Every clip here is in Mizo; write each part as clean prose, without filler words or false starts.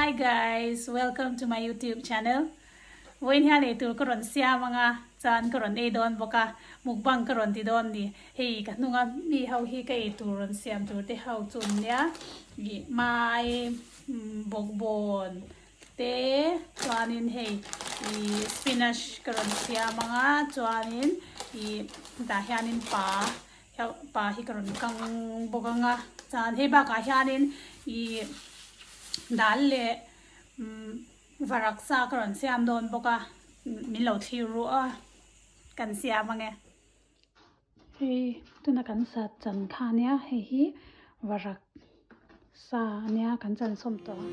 Hi guys, welcome to my YouTube channel. Vawiin hian eitur ka rawn siam anga, chuan ka rawn ei dawn bawk a, mukbang ka rawn ti dawn ni. Hei ka hnunga mi ho hi ka eitur rawn siam tur te ho chu an nia. Ih mai bawkbawn te chuanin hei ih spinach ka rawn siam anga chuanin ih tah hianin pa Pa hi ka rawn kang bawk ang a, chuan hei bakah hianin ih dal leh varak sa ka rawn siam dawn bawk a, min lo thlir ruh a, kan siam ang e. Hei tuna kan sa chan kha ania hei hi varak sa ania kan chan sawm tawh a.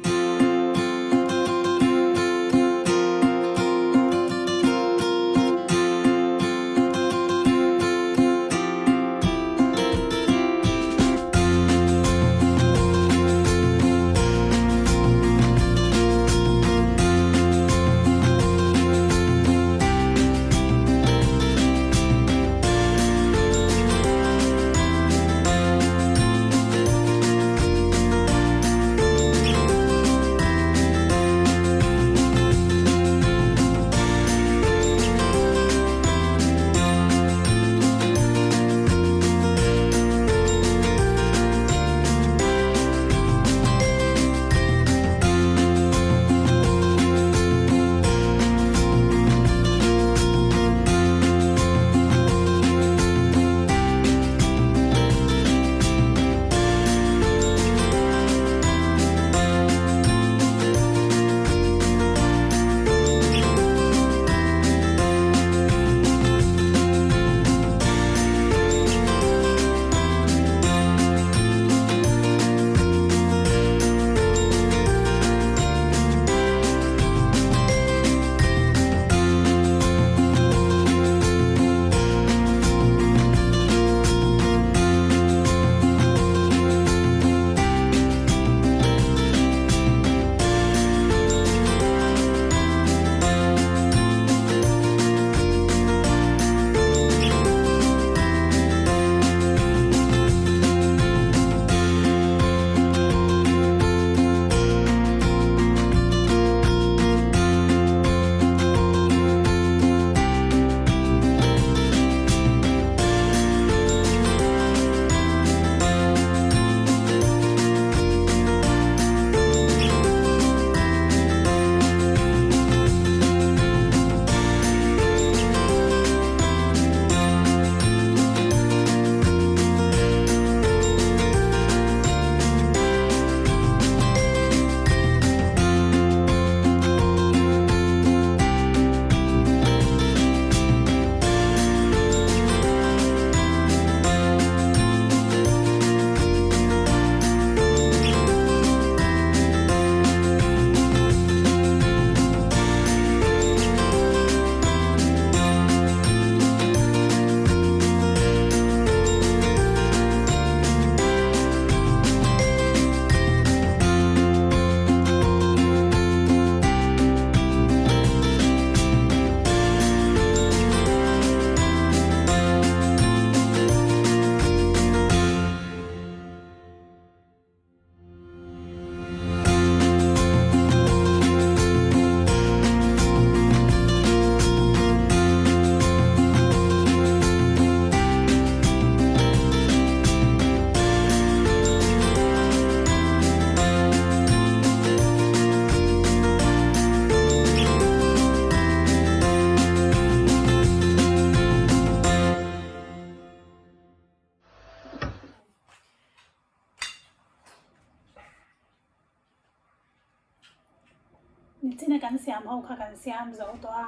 Nichina kan siam ho kha kan siam zo tawh a,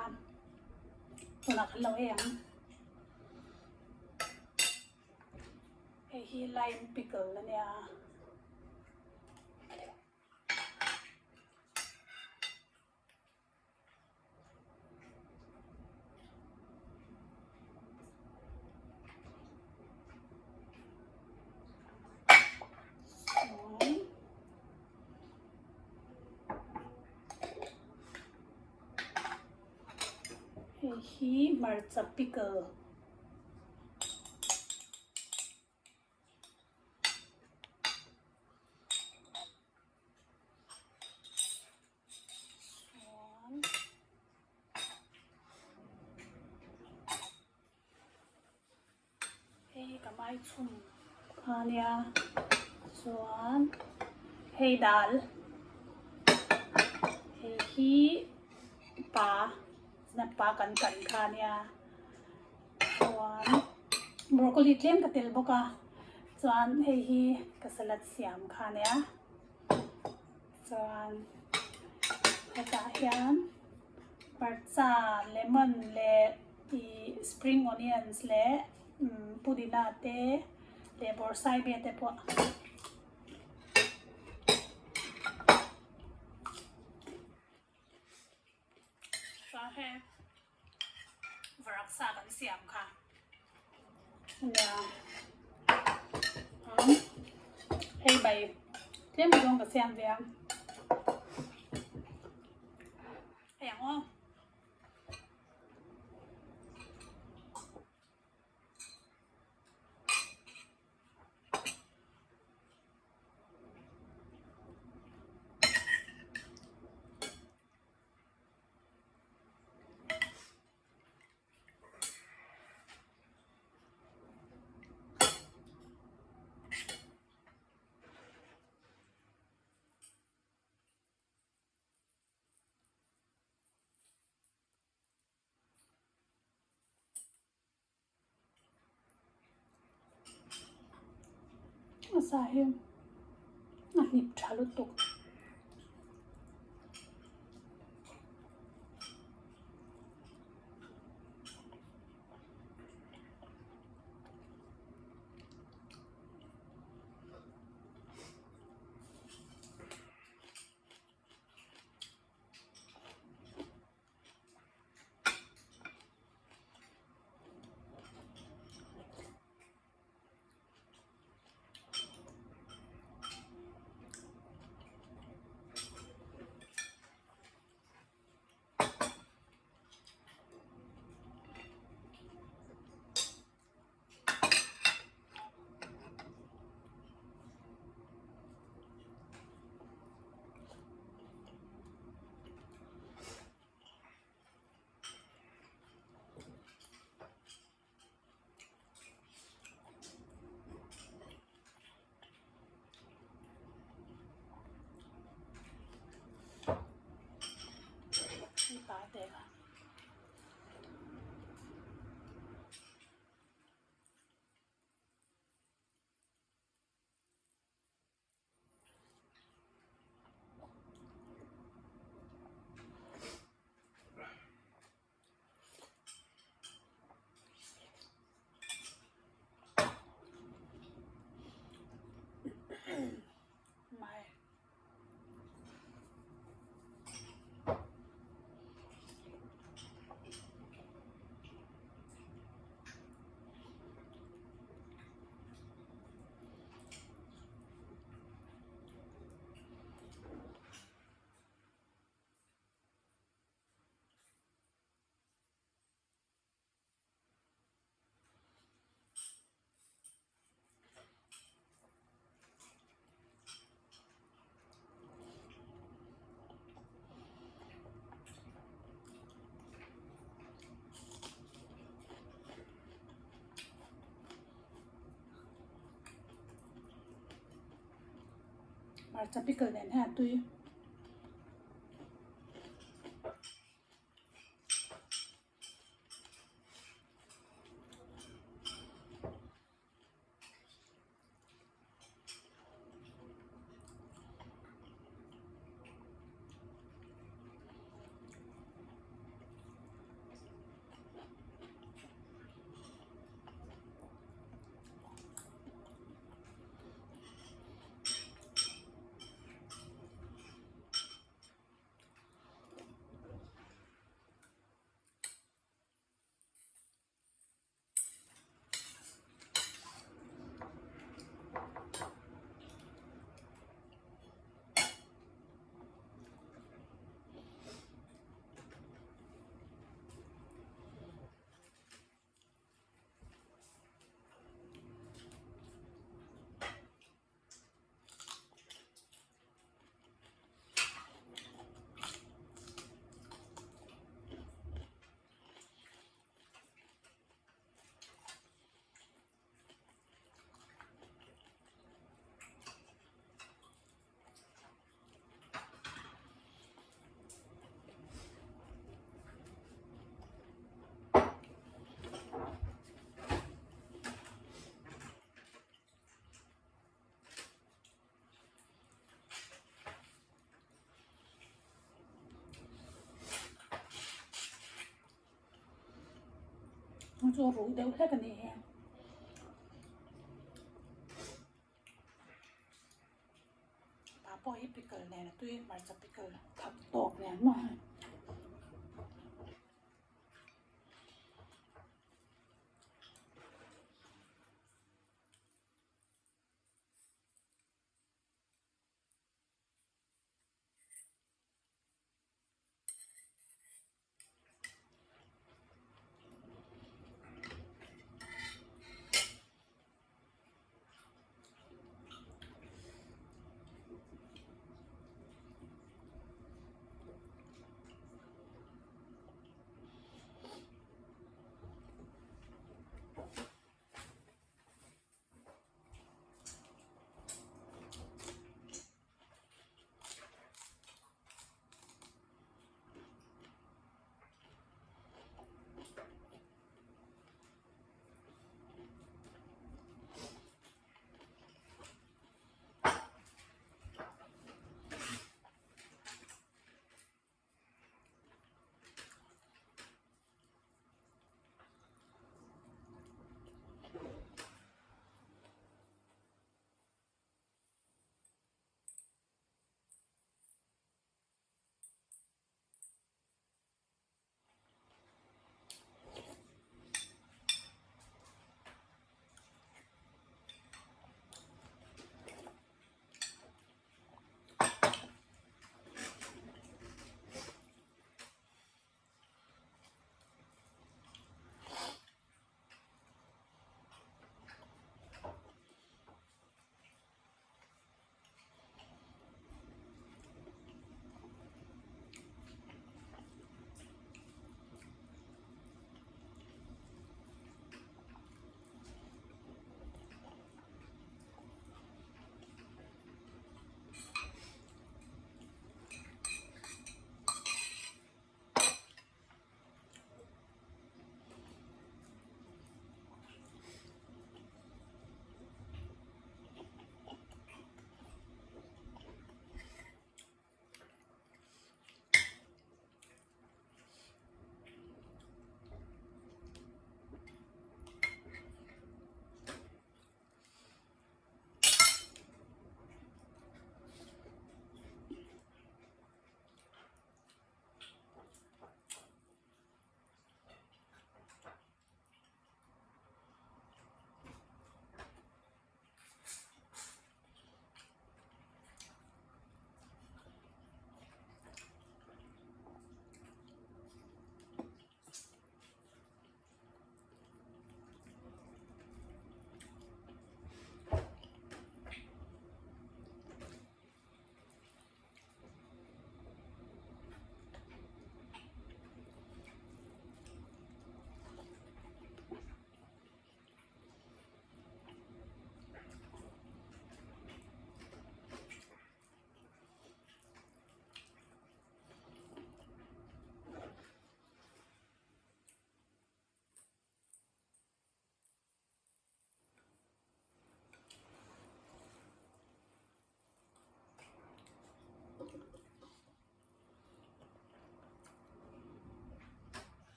tunah kan lo ei ang. Hei hi lime pickle a nia. Hei hi hmarcha pickle. Vai chhum kha nia chuan hei dal hei hi pa pa kan kan kha nia chuan broccoli tlem ka tel bawk a chuan hei hi ka salad siam kha nia chuan hetah hian hmarcha lemon leh ih spring onions leh umm pudina te leh bawrhsaibe te pawh chuan hei varaksa kan siam kha nia hei bai tlem zawng ka siam ve ang hei ang aw. A sa hi a hnip tha lutuk. Mai. Hmarcha pickle nen hian a tui. chu ruh deuh hlek a ni hi. Tah pawh hi pickle nen a tui hmarcha pickle thak tawk nen maw.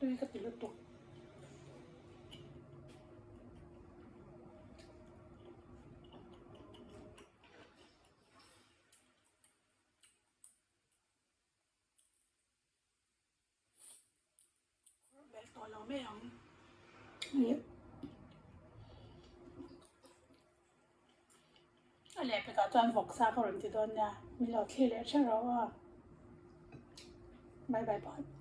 Tui ka ti lutuk. Belh tawh lo mai ang. A lehpekah chuan vawksa ka rawn ti dawn nia. Min lo thlir leh hreuh rauh a. Bye bye phawt.